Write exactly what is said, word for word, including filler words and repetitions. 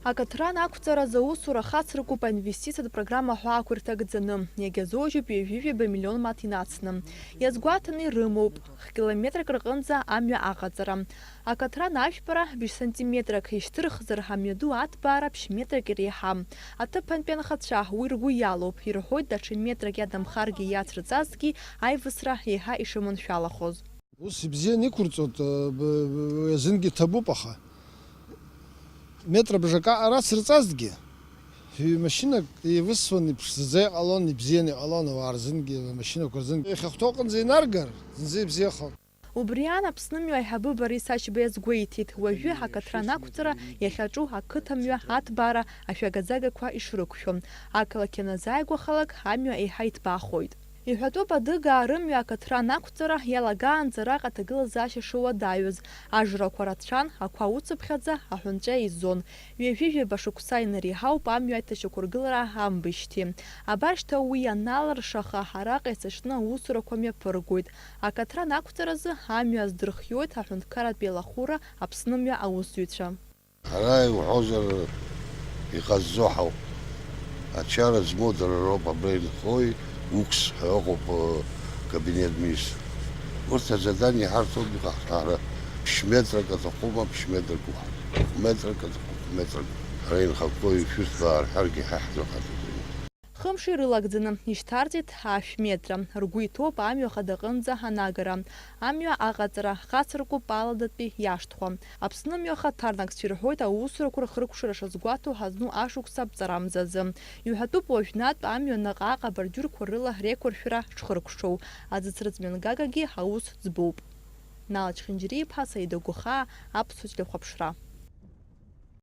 Акаҭран ақәҵаразы аусура хацыркуп аинвестициатә программа ҳәа ақәырҭа гӡаны. Иагьазоужьуп ҩажәи жәаба миллион маҭ инацны. Иазгәаҭаны ирымоуп, хә-километрак рҟынӡа амҩа аҟаҵара. Акаҭран ажәпара бжь сантиметрак ишьҭырхзар, амҩаду аҭбаара ԥшь метрак иреиҳам. Аҭыԥантәи анхацәа уи ргәы иалоуп, ирҳәоит даҽа метрак иадамхаргьы иацырҵазҭгьы аивысра еиҳа ишыманшәалахоз. Ус ибзианы иқәырҵоит, э, б-, б-, азынгьы ҭабуп, аха метра бжака ара сырҵазҭгьы, машьынак еивысуан, иԥшӡаӡа иҟалон, ибзианы иҟалон ауаа рзынгьы, амашьынақәа рзынгьы. Иахьахәҭоу аҟынӡа инаргар, зынӡа ибзиахон. Убри аан Аԥсны мҩа аиҳабы Борис Ашьба иазгәеиҭеит, уажәы акаҭран ақәҵара иахьаҿу ақыҭамҩа аҭбаара ашәагаӡагақәа ишрықәшәо. Ақалақь ианазааигәахалак, амҩа еиҳа иҭбаахоит. Иҳәатәуп адыгаа рымҩа акаҭран ақәҵара иалагаанӡа араҟа аҭагылазаашьа шуадаҩыз. Ажрақәа рацәан, ақәа уцыԥхьаӡа аҳәынҵәа еизон. Ҩажәи жәаба шықәса инареиҳауп амҩа аиҭашьақәыргылара амбеижьҭеи. Абар шьҭа уи ианалыршаха, араҟа исышьҭны аусурақәа мҩаԥыргоит. Акаҭран ақәҵаразы амҩа аздырхиоит аҳәынҭқарратә еилахәыра Аԥсны мҩа аусзуҩцәа. Ара иуҳәозар, иҟазҵо ҳауп. Ачара змоу дара роуп, абра инхои, укс ҳәа ыҟоуп, э, кабинет министр. Урҭ азадание иҳарҭоит иҟаҳҵо ҳара. Ԥшь метрак аҭахума, ԥшь метрак уҳәа. Метрак аҭахуп, метрак. Ара инхақәоу ишәырҭбаа рҳәаргьы ҳа ҳзыҟаҵаӡом. Хымш ирылагӡаны ишьҭарҵеит ашә метра. Ргәы иҭоуп амҩа хадаҟынӡа анагара. Амҩа аҟаҵара хацыркуп аладатәи иашҭхәа. Аԥсны мҩа хаҭарнакцәа ирҳәоит аусурақәа рхыркәшара шазгәаҭоу ҳазну ашықәс аԥҵарамзазы. Иҳәатәуп уажәнатә амҩа наҟ-ааҟ абордиурқәа рыла реиқәыршәара шхыркәшоу. Аӡыцрыҵмҩангагагьы аус ӡбоуп. Нала Чхинџьариа-иԥҳа, Саида Гәахаа, Аԥсуа телехәаԥшра.